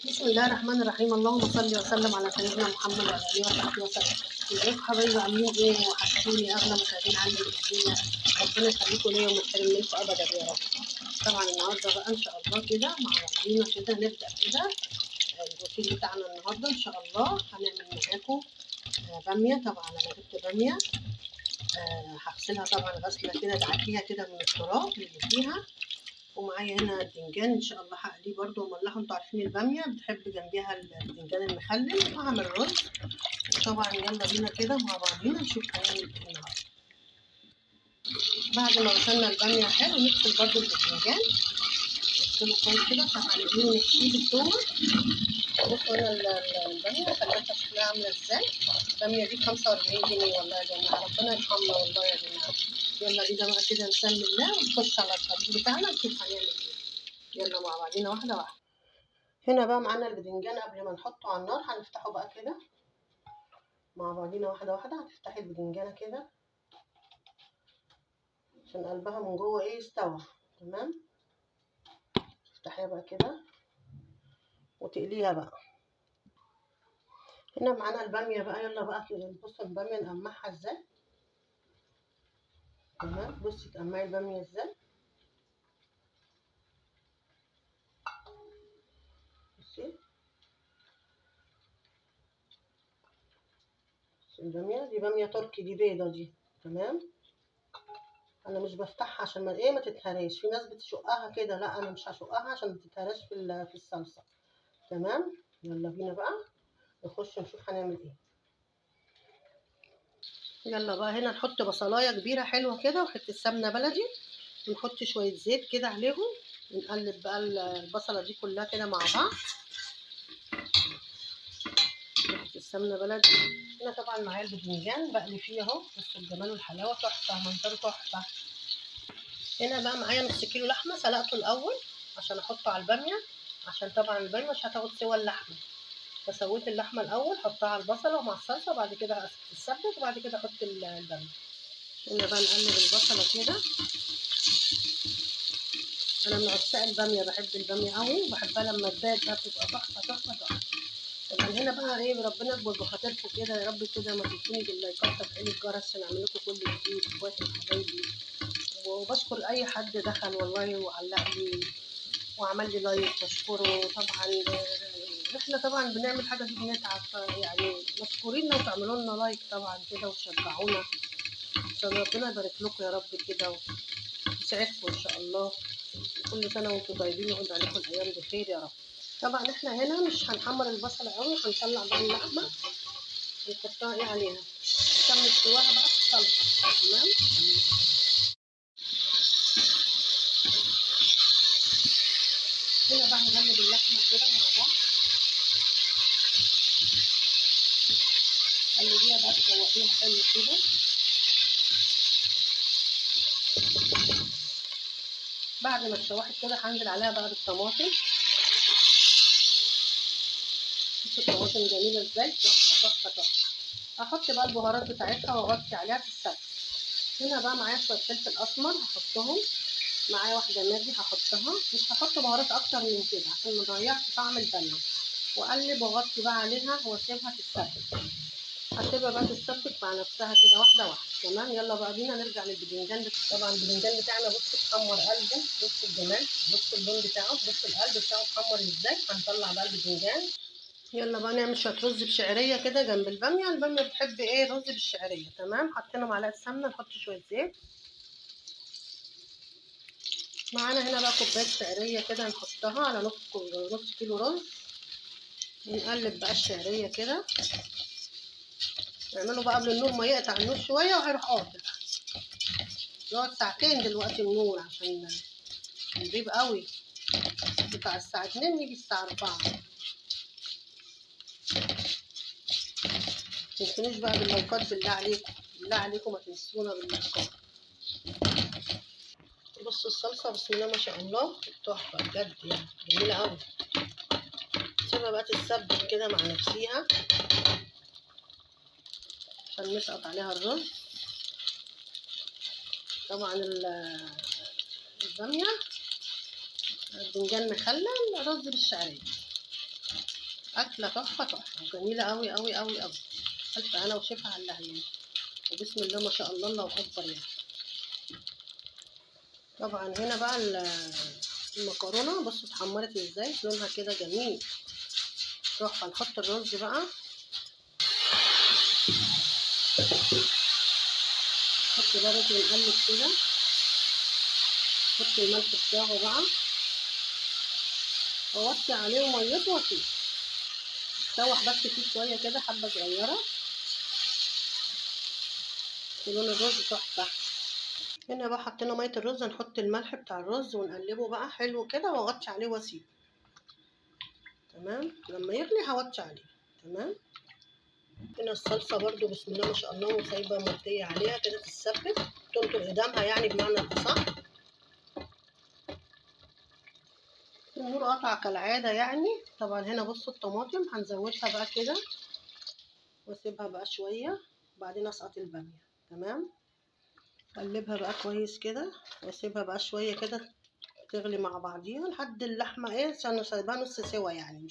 بسم الله الرحمن الرحيم. اللهم صل وسلم على سيدنا محمد وعلى اله وصحبه وسلم. ازيكم حبايبي، عاملين ايه؟ وحشتوني، اغلى مشاهدين عندي في الدنيا، ربنا يخليكم ليا وما يحرم منكم ابدا يا رب. طبعا النهارده بقى ان شاء الله كده مع بعضينا كده نبدا كده الروتين بتاعنا النهارده ان شاء الله. هنعمل معاكم باميه. طبعا انا جبت باميه، هغسلها طبعا غسله كده دعكيها كده من التراب اللي فيها، ومعايا هنا البتنجان ان شاء الله هقليه برده واملحه. انتوا عارفين الباميه بتحب جنبيها البتنجان المخلل. وهعمل رز طبعا. يلا بينا كده مع بعضينا نشوف هنعمل ايه النهارده. بعد ما غسلنا الباميه حلو نغسل برده البتنجان، نغسله كويس كده عشان هنقليه ونحشيه بالتومه. بصوا هنا الباميه خليتها شكلها عامله ازاي. الباميه دي ب45 جنيه والله يا جماعة، ربنا يرحمنا والله يا جماعة. يلا بينا بقى كده نسمي الله ونخش على الطريق بتاعنا نشوف هنعمل ايه. يلا مع بعضينا واحدة واحدة. هنا بقى معانا البدنجان قبل ما نحطه على النار هنفتحه بقى كده مع بعضينا واحدة واحدة. هتفتحي البدنجانه كده عشان قلبها من جوه ايه استوى، تمام. تفتحيها بقى كده وتقليها بقى. هنا معانا الباميه بقى، يلا بقى كده بصوا الباميه نقمعها ازاي، تمام. بصي تقمعي الباميه ازاي، بصي الباميه دي باميه تركي، دي بيضة دي، تمام. انا مش بفتحها عشان ما ايه ما تتهريش، في ناس بتشقها كده، لا انا مش هشقها عشان ما تتهراش في الصلصه، تمام. يلا بينا بقى نخش نشوف هنعمل ايه. يلا بقى هنا نحط بصلايه كبيرة حلوة كده وحتة سمنه بلدي، ونحط شوية زيت كده عليهم، ونقلب بقى البصله دي كلها كده مع بعض. حتة السمنة بلدي. هنا طبعا معايا الباذنجان بقلي فيه اهو، بصوا الجمال والحلاوه، تحفة، منظره تحفة. هنا بقى معايا نص كيلو لحمه سلقته الاول عشان احطه على الباميه، عشان طبعا الباميه مش هتاخد سوى اللحمة، فسويت اللحمة الاول حطها على البصله ومع الصلصه، وبعد كده تتسبك، وبعد كده احط الباميه. هنا بقى نقلب البصله كده. انا من عشاق الباميه، بحب الباميه قوي، وبحبها لما تبات بقى بتبقى تحفة تحفة تحفة. طبعا هنا بقى ايه، ربنا يكبر بخاطركم كده يا رب كده، ما تنسوني باللايكات وتفعيل الجرس عشان اعمل لكم كل جديد اخواتي وحبايبي. وبشكر اي حد دخل والله وعلق لي وعمل لي like، بشكره طبعا. احنا طبعا بنعمل حاجة دي بنتعب، يعني مشكورين لو تعملوا لنا like طبعا كده وتشجعونا، عشان ربنا يبارك لكم يا رب كده ويسعدكم ان شاء الله. كل سنة وانتم طيبين ويعود عليكم الايام بخير يا رب. طبعا احنا هنا مش هنحمر البصله قوي، هنطلع بقى اللحمة ونحطها ايه عليها، نكمل سواها بقى في الصلصه، تمام. هنا بقى هنقلب اللحمة كده مع بعض، قلبيها بقى تشوحيها حلو كده. بعد ما اتشوحت كده هنزل عليها بقى بالطماطم. شوفوا الطماطم جميلة ازاي، تحفة تحفة تحفة. هحط بقى البهارات بتاعتها واغطي عليها تتسبك. هنا بقى معايا شوية فلفل اسمر هحطهم، معايا واحدة ماجي هحطها، مش هحط بهارات اكتر من كده عشان ما اضيعش طعم الباميه. واقلب واغطي بقى عليها واسيبها تتسبك، هسيبها بقى تتسبك مع نفسها كده واحدة واحدة، تمام. يلا بقى بينا نرجع للباذنجان. طبعا الباذنجان بتاعنا بصوا اتحمر قلبه، بصوا الجمال، بصوا اللون بتاعه، بصوا القلب بتاعه اتحمر ازاي. هنطلع بقى الباذنجان. يلا بقى نعمل شوية رز بشعريه كده جنب الباميه. الباميه بتحب ايه؟ رز بالشعريه، تمام. حطينا معلقه سمنه، نحط شوية زيت. معانا هنا بقى كوباية شعرية كده هنحطها على نص كيلو رز. نقلب بقى الشعرية كده، نعمله بقى قبل النور ما يقطع النور شوية وهيروح قاطع، يقعد ساعتين دلوقتي النور عشان نغيب قوي، بتاع الساعة 2 يجي الساعة 4. متنسونيش بقى باللايكات، بالله عليكم بالله عليكم ما تنسونا باللايكات. بصوا الصلصه بسم الله ما شاء الله تحفة بجد، يعني جميلة قوي. سيبها بقى تتسبك كده مع نفسيها عشان نسقط عليها الرز. طبعا الباميه، الباذنجان مخلل، رز بالشعريه. اكله تحفة تحفة جميلة قوي قوي قوي قوي. الف هنا وشفا على اللي، وبسم الله ما شاء الله، الله اكبر يعني. طبعا هنا بقى المكرونه بصوا اتحمرت ازاي، لونها كده جميل تحفة. نحط الرز بقى، نحط بقى رز ونقلب كده، نحط الملح بتاعه بقى، واوطي عليه ميته واسيبه شوح بس فيه شوية كده، حبه صغيرة. لون الرز تحفة. هنا بقى حطينا مية الرز، هنحط الملح بتاع الرز ونقلبه بقى حلو كده، واغطي عليه واسيبه. تمام، لما يغلي هوطي عليه. تمام. هنا الصلصه برده بسم الله ما شاء الله، وسايبه مغطيه عليها كده تتسبك، تنطر قدامها يعني بمعنى الاصح. النور قطع كالعادة يعني. طبعا هنا بصوا الطماطم هنزودها بقى كده، واسيبها بقى شوية، وبعدين اسقط الباميه. تمام، اقلبها بقى كويس كده، واسيبها بقى شوية كده تغلي مع بعضيها لحد اللحمة ايه، عشان سايباها نص سوا يعني،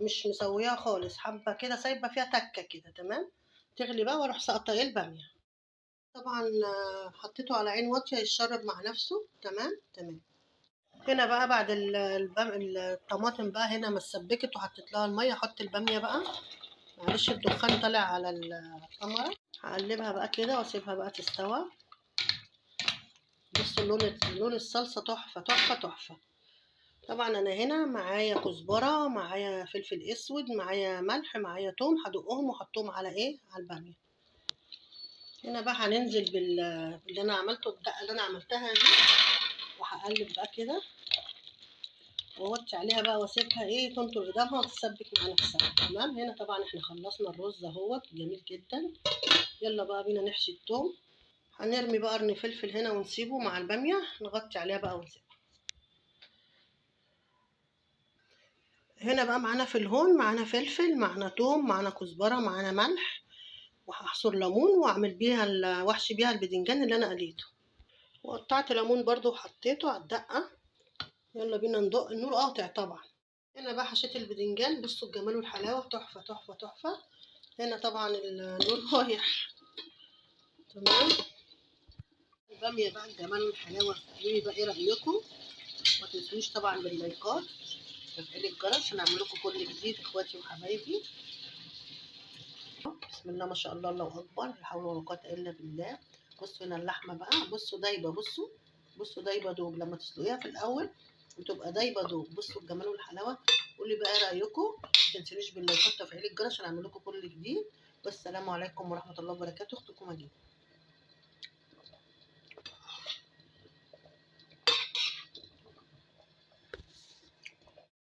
مش مسويها خالص، حبه كده سايبه فيها تكه كده. تمام، تغلي بقى واروح ساقطه ايه الباميه. طبعا حطيته على عين واطية يتشرب مع نفسه. تمام تمام. هنا بقى بعد الطماطم بقى هنا ما اتسبكت وحطيت لها المية، احط الباميه بقى. معلش الدخان طالع على الكاميرا. هقلبها بقى كده واسيبها بقى تستوى. بصوا لون الصلصه تحفة تحفة تحفة. طبعا انا هنا معايا كزبره، معايا فلفل اسود، معايا ملح، معايا توم، هدقهم واحطهم على ايه، على الباميه. هنا بقى هننزل باللي انا عملته، الدقة اللي انا عملتها دي، وهقلب بقى كده واوطي عليها بقى، واسيبها ايه تنطر قدامها وتتسبك مع نفسها. تمام. هنا طبعا احنا خلصنا الرز اهوت جميل جدا. يلا بقى بينا نحشي التوم. هنرمي بقى قرن فلفل هنا ونسيبه مع الباميه، نغطي عليها بقى ونسيبها. هنا بقى معانا في الهون، معانا فلفل، معانا توم، معانا كزبره، معانا ملح، وهعصر ليمون واعمل بيها واحشي بيها البدنجان اللي انا قليته. وقطعت ليمون برده وحطيته على الدقة. يلا بينا ندق، النور قاطع طبعا. هنا بقى حشيت البدنجان، بصوا الجمال والحلاوه، تحفة تحفة تحفة. هنا طبعا النور رايح. تمام. الباميه بقى الجمال والحلاوه، قولوا لي بقى ايه رايكم. ما تنسونيش طبعا باللايكات وتفعيل الجرس عشان اعمل لكم كل جديد اخواتي وحبايبي. بسم الله ما شاء الله، الله اكبر، لا حول ولا قوة الا بالله. بصوا هنا اللحمة بقى، بصوا دايبه، بصوا بصوا دايبه دوب. لما تسلقيها في الاول بتبقى دايبه دوب. بصوا الجمال والحلاوه. قولي بقى ايه رايكم. ما تنسونيش باللايكات وتفعيل الجرس عشان اعمل لكم كل جديد. والسلام عليكم ورحمة الله وبركاته. اختكم مجيده.